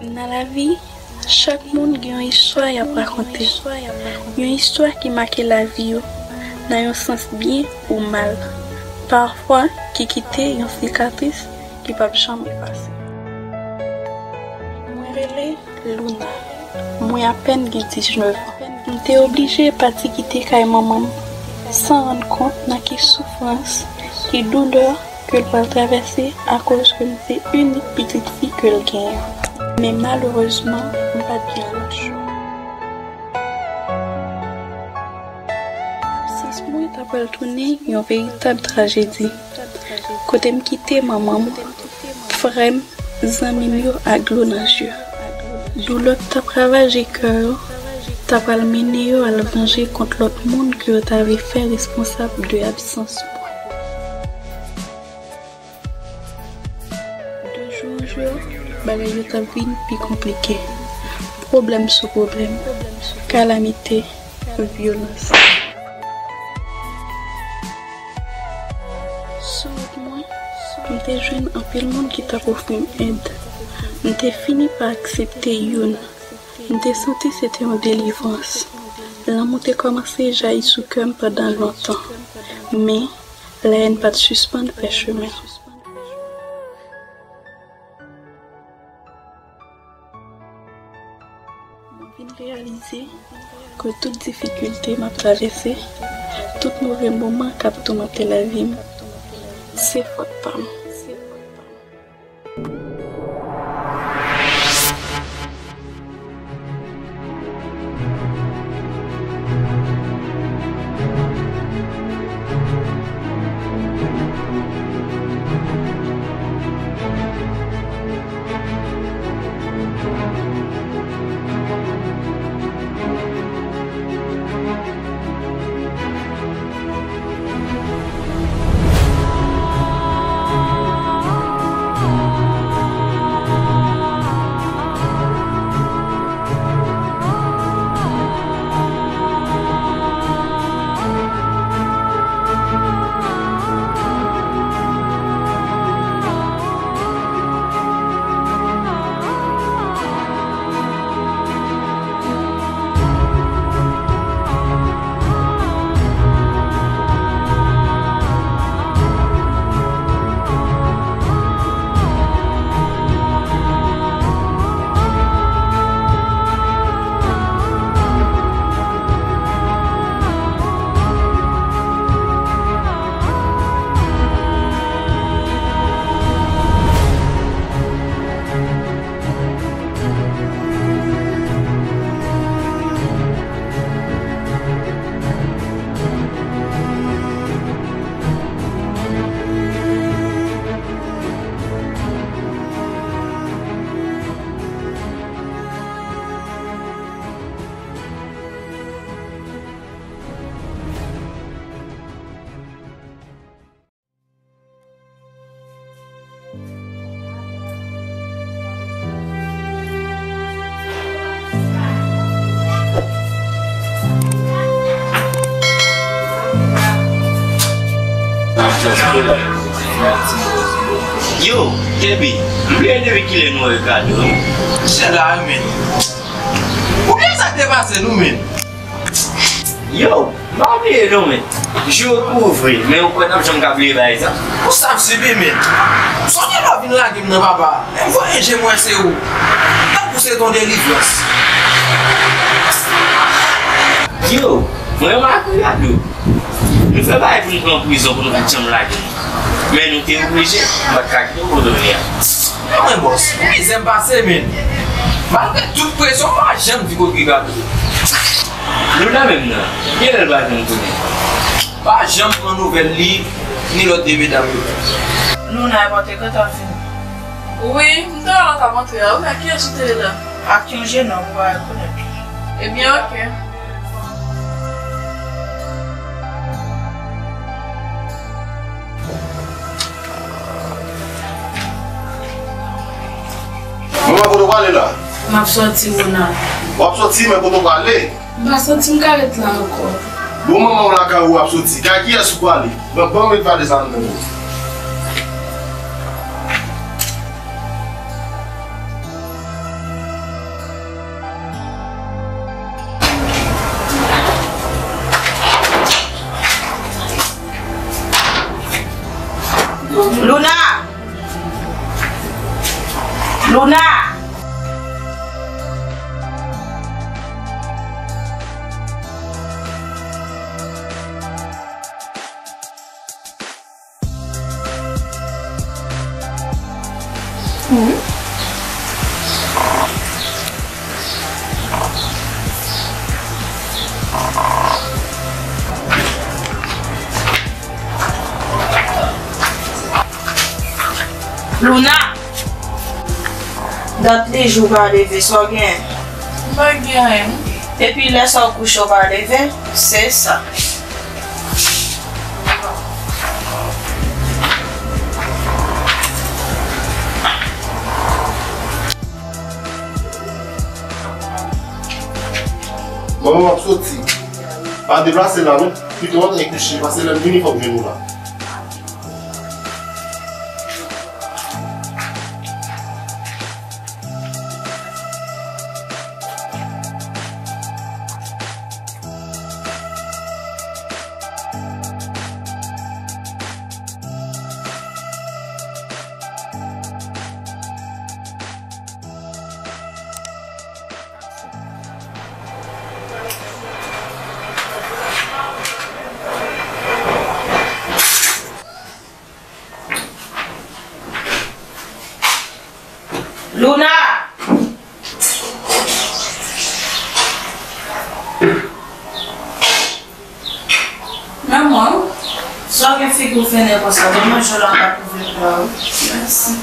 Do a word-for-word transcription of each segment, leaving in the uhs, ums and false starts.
Nan lavi, chak moun gen yon istwa y ap rakonte. Yon istwa ki make lavi yo, nan yon sans byen ou mal. Pafwa, ki kite yon sikatris ki p ap janm efase. Mwen rele Luna. Mwen apèn gen diznèf an. M te oblije pati kite kay manman m san rann kont nan ki soufrans, ki doulè ke l pral travèse akoz ke m se inik pitit fi ke l genyen. Men malerezman, m pa t gen lòt chwa. Absans mwen ta pral tounen yon veritab trajedi. Kote m kite manman m, frè m, zanmi m yo ak dlo nan je. Doulè k t ap ravaje kè yo ta pral mennen yo al vanje kont lòt moun ke yo ta vle fè responsab de absans mwen. De jou an jou, bagay yo t ap vin pi konplike. Pwoblèm sou pwoblèm, kalamite, vyolans. Sou wout mwen, m te jwenn anpil moun ki t ap ofri m èd. M te fini pa aksepte youn. M te santi se te yon delivrans. Lanmou te kòmanse jayi sou kè m pandan lontan. Men, lèyèn pa t sispann fè chemen. Mwen vin reyalize ke tout difikilte m ap travèse, tout move moman k ap toumante lavi m, se fòt pa m. Yo, Kèbi, m bliye depi kilè nou wè Ricardo. Se la wi, men. Ou bliye sa k te pase nou, men. Yo, m pa bliye non, men. Jou yo kouvri, men ou kwè n ap janm ka bliye bagay sa? Ou sa m sibi, men. Sonje lè w vin lage m nan, papa. Menm voye je m wè se ou. Tankou se te yon delivrans. Yo, mwen remake Ricardo. Nou fè bagay pou nou pran prizon pou nou pa t janm lage nou. Men nou te oblije, m pa t ka kite w kote w ye a. Men mwen bòs, ou mizè m pase, men. Malgre tout presyon, m pa janm di kote Ricardo. Luna menm nan, kilè l pa janm tounen? Pa janm pran nouvèl li, ni lòt de medam yo. Luna, e pa w te gentan vini? Wi, m te wè w t ap antre a. Wi, ak kiyès ou te ye la? Ak yon jenòm ou pa rekonèt li. Ebyen, oke. Manman, kote w prale la? M ap sòti, Ronald. W ap sòti, men kote w prale? M pa santi m ka ret la ankò. Bon, manman w lakay ou, w ap soti. Kay kiyès ou prale? Ban, ban m met valiz la nan men w. Luna! Luna! Luna! Dat li jou pa leve, sa w gen? M pa gen anyen. Epi lè sa w kouche w pa leve, se sa. Manman, m ap soti. Pa deplase la non. Pito antre kouche, paske lè m vini fòk jwenn ou la. Luna! Manman, sa w gen figi w fennen konsa? Ban m manje w la, m pa kouvri pla w. Mèsi.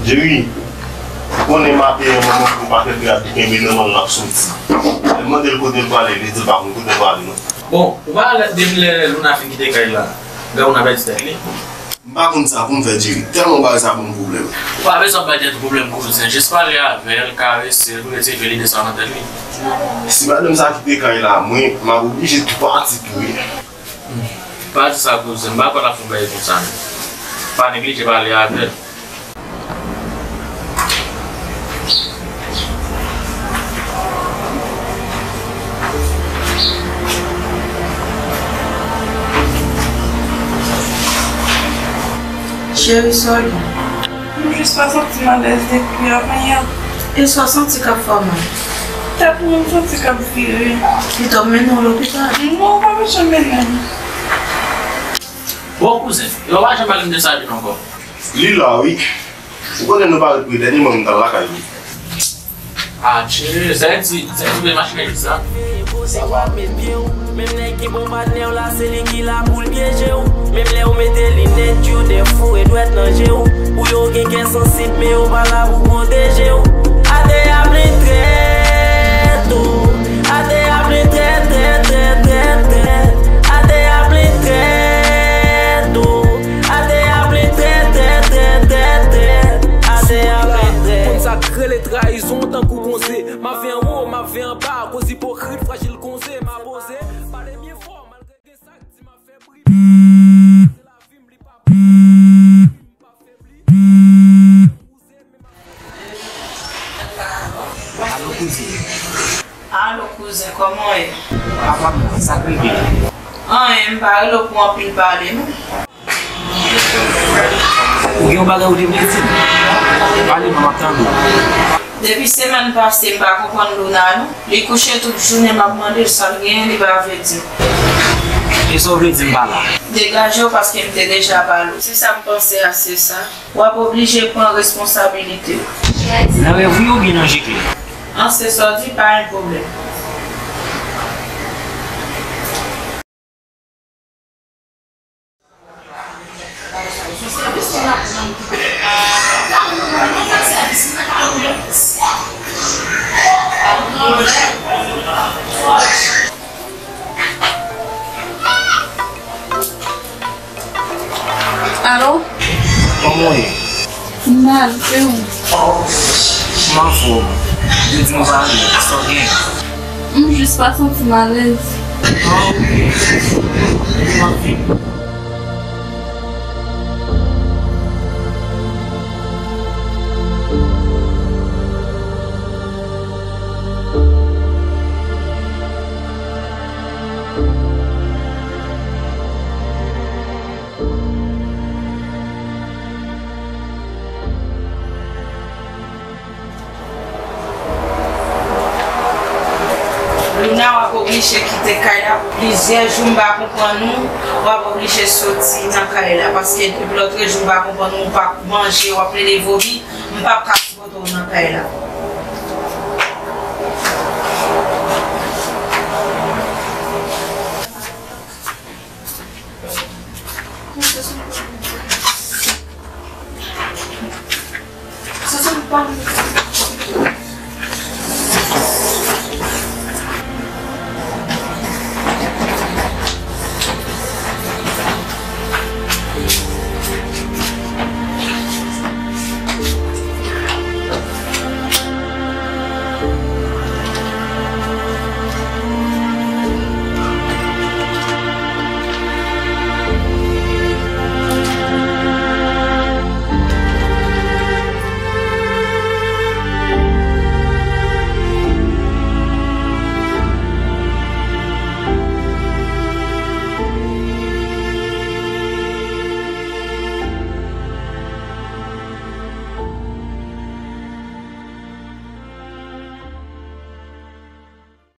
Jerry, ou konnen maten an manman pou pa fè pye ap kenbe nan men l ap soti. Lè m mande l kote l prale, li di l pa konn kote l prale non. Bon, ou pa wè depi lè Luna fin kite kay la, granmoun nan pèdi tèt li. M pa konn sa pou m fè, Jerry. Tèlman bagay sa ban m pwoblèm. Ou pa bezwen bay tèt ou pwoblèm, kouzen. Jis pale avè l, karese l, pou retire lide sa nan tèt li. Si madanm sa kite kay la, mwen, m ap oblije tou pati tou wi. Hmm. Pa di sa, kouzen. M pa kwè l ap fè yon bagay konsa, non. Pa neglije pale avè l. Cheri, sa w gen? M jis pa santi m alèz depi avanyè. E sa w santi k ap fè w mal? Tèt mwen m santi k ap vire. Pito m mennen w lopital? Non, w pa bezwen mennen m. Bon, kouzen, yo pa janm pale m de Sabine ankò. Li la, wi. Ou konnen nou pa ret pre, dènyèman m t al lakay li. Adje, sa e ti, sa e ti bèl machin sa. Sa va. Menm nèg ki bon patnè w la, se li ki la pou l pyeje w. Menm lè w mete linèt, yo dè foure dwèt nan je w. Pou yo gen kè sansib, men yo pa la pou pwoteje w. Atè a plen trèt, o. Atè a plen trèt, trèt, trèt, trèt, trèt. Atè a plen trèt, o. Atè a plen trèt, trèt, trèt, trèt, trèt. Atè a plen trèt. Konn sa k rele trayizon tankou gonze. M ap viv anwo, m ap viv anba, akoz ipokrit, frajil gonze. M a poze, pale byen fò, malgre gen sa k di m ap fè bri. Se lavi m, li pa febli. Alo, kouzin. Alo, kouzen, kòman w ye? Papa m nan, sa k rive? Anyen, m pa rele w pou anpil pale, non. Ou gen yon bagay ou te vle di m? Pale non, m ap tande w. Depi semèn pase, m pa konprann Luna, non. Li kouche tout jounen, m ap mande l sa l genyen, li pa vle di m. E sa w vle di m pa la? Degaje w, paske m te deja pale w. Se sa m panse a, se sa. W ap oblije pran responsabilite w. Nan rèv wi oubyen nan je klè? An se sa w di, pa gen pwoblèm. Alo? Kòman w ye? M mal, e ou? Oh, m anfòm. Yo di m pa ale, sa w gen? M jis pa santi m alèz. Ah, ok. M anfòm. Luna, w ap oblije kite kay la pou plizyè jou, m pa konprann ou, w ap oblije soti nan kay la, paske depi lòtrejou m pa konprann ou, ou p ap manje, w ap plede vomi, m p ap ka sipòte w nan kay la.